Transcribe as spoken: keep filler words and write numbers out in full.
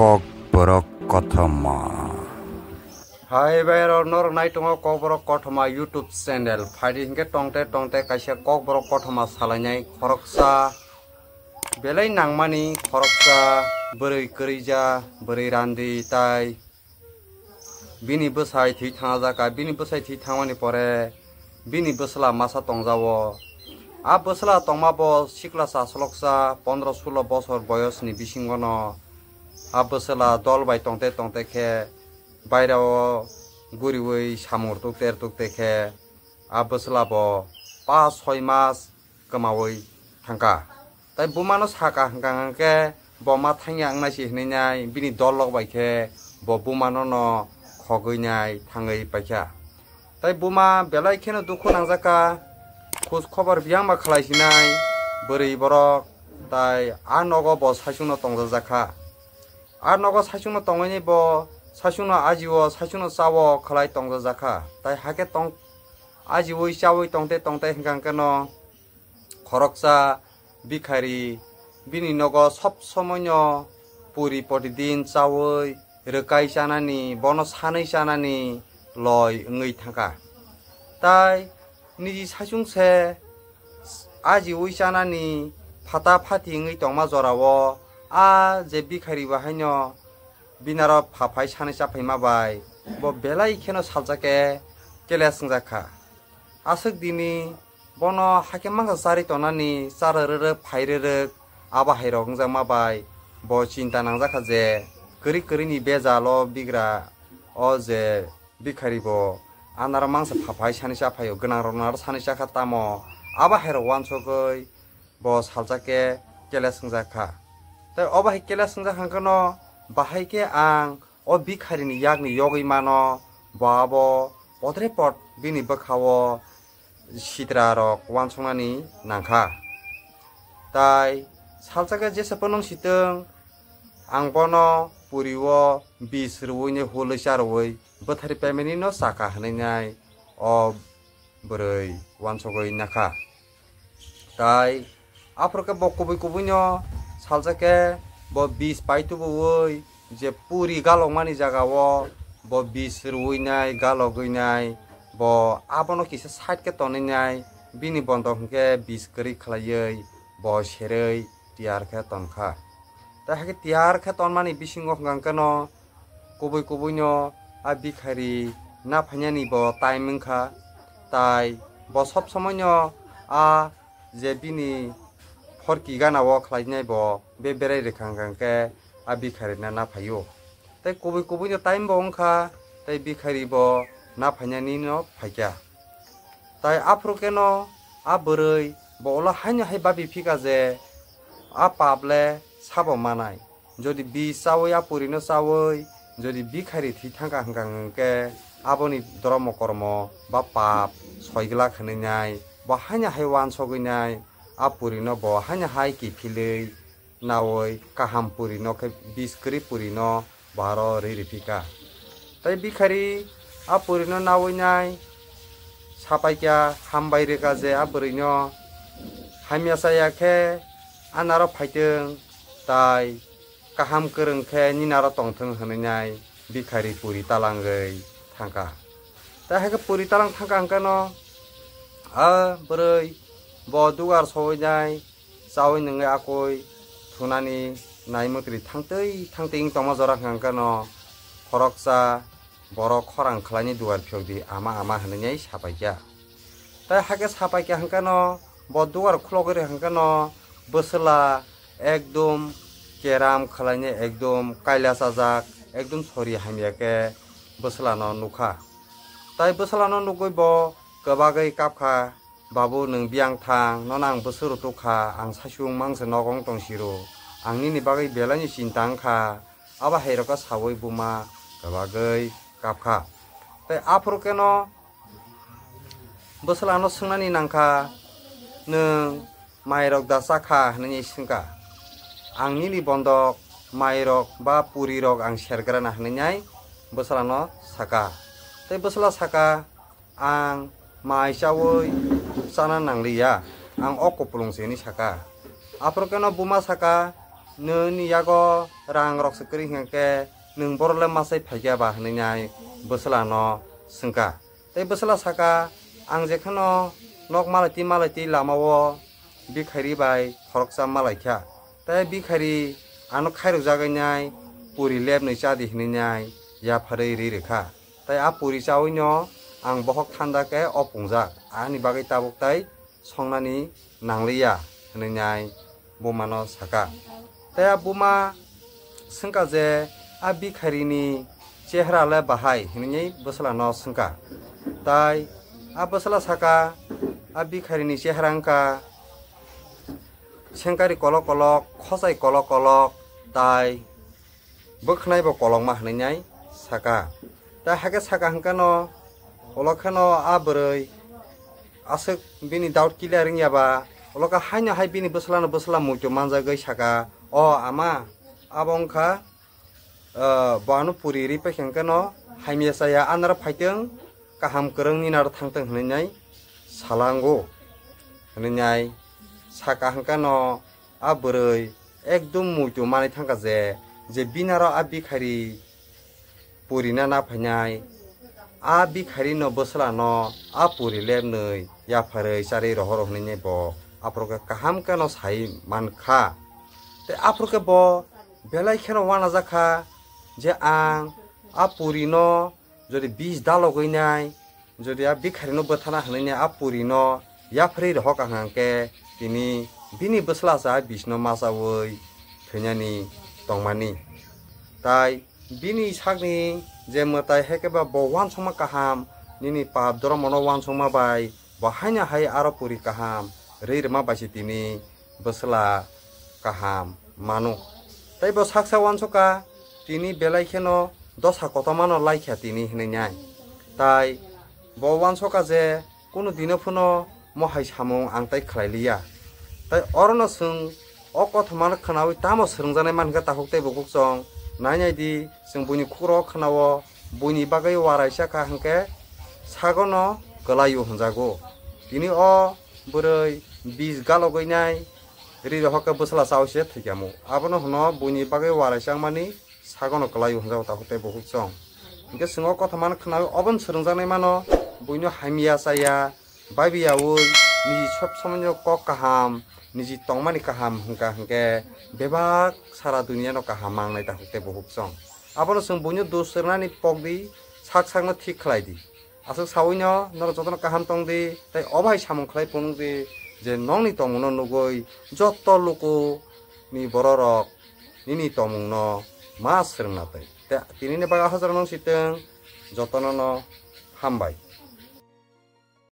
Kokborok Kothoma. Hai bai rok, norok nai tongo Kokborok Kothoma YouTube channel. Phaidi hinkhe tongte tongte kaisa Kokborok Kothoma salainai khoroksa belai nangmani khoroksa bwrwi kwrwija, bwrwi randi tai bini bwsai thwi thangjakha. Bini bwsai thwi thangmani pore bini bwsla masa tongjago. A bwsla tongma bo sikla chasloksa pondro sulo bosor boyosni bisingono a bwsla dol bai tongte tongte khe bairao guriwi samung rwtuk ter tuk te khe a bwsla bo pas soi mas kwmawi thangkha. Tai bumano saka hwnkha hwnkhe bo ma thangya wngnai si hwnwi nai bini dol rok bai khe bo bumano no khogwi nai thangwi paikha. Tai buma belai kheno dukhu nangjakha, khoj khobor biyang ma khlai sinai bwrwi borok, tai a nogo bo saichung no tongjajakha. A nogo saichung no tongwi bo saichung no ajio saichung no chao khlai tongjajakha. Tai hakhe tong ajiwi chawi tongte tongte hwnkha hwnkhe no khoroksa bikhari bini nogo sob somoino puri protidin chawi rwkai chanani, bono sanwi chanani loi wngwi thangkha. Tai niji saichung se ajiwi chanani phata phati wngwi tongma jorao a je bikhari bo haino binaro phaphai sanwi chaphaima bai bo belai kheno saljak khe keles wngjakha. Aswk dini bono hakhe mangsa charwi tongnani charwk rwrwk phai rwrwk abo hairok wngjakma bai bo chinta nangjakha je kwrwi kwrwini bejalo bigra o je bikhari bo anaro mangsa phaphai sanwi chaphaio, gwnangrokno aro sanwi chakha tamo abo hairok uansugwi bo saljak khe keles wngjakha. Tai obo hai keles wngjakha hwnkhe no bahai khe ang o bikharini yakni yogwi mano, bo abo podre pod bini bwkhao sitra rok uansuknani nangkha. Tai salsa khe jesa phano wng sitwng, ang bono puri o bis rwui ne hulwi cha rwui bwthari pemeni no chaka hwnwi nai o bwrwi uansugwi nakha. Tai aphuru khe bo kubui kubui no salsa khe bo bis pai tubuwi je puri galokmani jaga o bo bis rwui nai galogwi nai bo abono kisa side khe tonwi nai bini bondok hwnkhe bis kwrwi khlaiwi bo serwi tiyar khe tonkha. Tai hakhe tiyar khe tonmani bisingo hwnkha hwnkhe no kubui kubui no a bikhari na phainani bo time wngkha, tai bo sob somoi no a je bini phorki gana o khlainai bo be berai rwkha hwnkha hwnkhe a bikhari na na phaio. Tai kubui kubui no time bo wngkha, tai bikhari bo na phainani no phaikha. Tai aphuru khe no a bwrwi bo ulo haino hai babi phika je a pap le sabo manai. Jodi bis chawi a puri no chawi jodi bikhari thwi thangkha hwnkha hwnkhe aboni dromo kormo ba pap soi glak hwnwi nai bo haino hai uansugwi nai a puri no bo haino hai kiphilwi nawi kaham puri no khe bis kwrwi puri no baro ri riphi kha. Tai bikhari a puri no nawi nai sapai kha, hambai rwkha je a bwrwi no hamya chaya khe anaro phaitwng, tai kaham kwrwng khe ninaro tongthwng hwnwi nai bikhari puri talangwi thangkha. Tai hai khe puri talang thangkha hwnkhe no a bwrwi bo dugar sowui nai chawi nungwi akui thunani naimwtwi thangtwi thangtwi wng tongma jora hwnkha hwnkhe no khoroksa borok khorang khlaini dugar phiyok di ama ama hwnwi sapai kha. Tai hakhe sapai kha hwnkhe no bo dugar khulogwi rw hwnkhe no bwswla ekdum keram khlaini ekdum kaila chajak ekdum sori hamya khe bwswlano nukha. Tai bwswlano nukgwi bo kwbagwi kapkha. Babu, nwng biyang thang, nono ang bwswk rwtuk kha, ang saichung mangsa nogo wng tong siro. Ang nini bagwi belaino chinta wng kha, abo hai rokno saui buma kwbagwi kap kha. Tei aphuru khe no bwswlano swngnani nang kha, nwng mairok da cha kha hwnwi swng kha. Ang nini bondok mairok ba purirok ang sergrana hwnwi bwswlano sa kha. Tei bwswla sa kha, ang mai chaui chana nangliya, ang o kupulung se, hwnwi sa kha. Aphuru khe no buma sa kha, Nini yago rang rok se kwrwi hwnkhe nwng borok le machai phaikya ba? Hwnwi nai bwsla no swngkha. Tei bwsla saka, "Ang jekheno nok malaitwi malaitwi lama o bikhairi bai khoroksa malaikha. Tei bikhairi ano khairokjagwi nai puri lepnwi chadi," hwnwi nai yapharwi ri rwkha. Tai a puri chaui no ang bohok thanda khe o pungjak, ani bagwi tabuk tai songnani nangliya, hwnwi nai buma no saka. Tai a buma swngkha je, "A bikhairi ni chehra le bahai?" hwnwi bwsla no swngkha. Tai a bwsla saka, "A bikhairi ni chehra wngkha sengkari kolok kolok, khosai kolok kolok, tai bwkhnai bo kolokma," hwnwi nai saka. Tai hakhe saka hwnkhe no, ulo kheno a bwrwi aswk bini doubt clear wngya ba, ulo khe haino hai bini bwsla no bwsla muitu manjagwi saka, "O ama, abo wngkha, ah, bo ano puri ri paikha hwnkhe no hamya chaya, anaro phaitwng, kaham kwrwng nini aro thangtwng," hwnwi nai salango, hwnwi nai saka hwnkhe no, a bwrwi ekdum muitu manwi thangkha je, je binaro a bikhairi purina na phainai, a bikhairi no bwsla no a puri lepnwi yapharwi charwi rohoro hwnwi bo aphuru khe kaham khe no sai mankha. Tei aphuru khe bo belai kheno uanajakha je, "Ang a puri no jodi bis dalogwi nai, jodi a bikhairi no bwthana hwnwi nai a puri no yapharwi rohor ka hwnkhe tini bini bwsla cha bis no machaui thwinani tongmani." Tai bini sakni je mwtai hai khe ba bo uansukma kaham, nini pap dhormo no uansukma bai bo haino hai aro puri kaham rwi rwma bai se tini bwsla kaham mano. Tai bo saksa uansukha, tini belai kheno dosa kotorma no laikha tini hwnwi nai. Tai bo uansukha je kunu dino phano mo hai samung ang tai khlai liya. Tai orono chwng o kothoma no khwnaui tamo swrwngjaknai mankha takhuk tei bukhuk chwng? Nai nai di, chwng buini khukro khwnao, buini bagwi uaraisa kha hwnkhe sagono kwlaio hwnjago. Tini o bwrwi bis galogwi nai ri rohor khe bwsla chaui se thwikha mu. Abono hwno buini bagwi uaraisa wngmani sagono kwlaio hwnjago takhuk tei bukhuk chwng. Hwnkhe chwng o kothoma no khwnaui obono swrwngjaknai mano, buino hamya chaya, babiyaui niji sob somoino kok kaham, niji tongmani kaham hwnkha hwnkhe bebak sara duniano kaham mangnai takhuk tei bukhuk chwng. Abono chwng buino dos swrwngnani pok di, sak sakno thik khlai di. Aswk sawino norok jotono kaham tong di, tei obo hai samung khlai phunuk di je nokni tongmungno nugui joto luku ni bororok nini tongmungno ma swrwngna tei. Tei tinini bagwi hajar nung sitwng, jotono no hambai.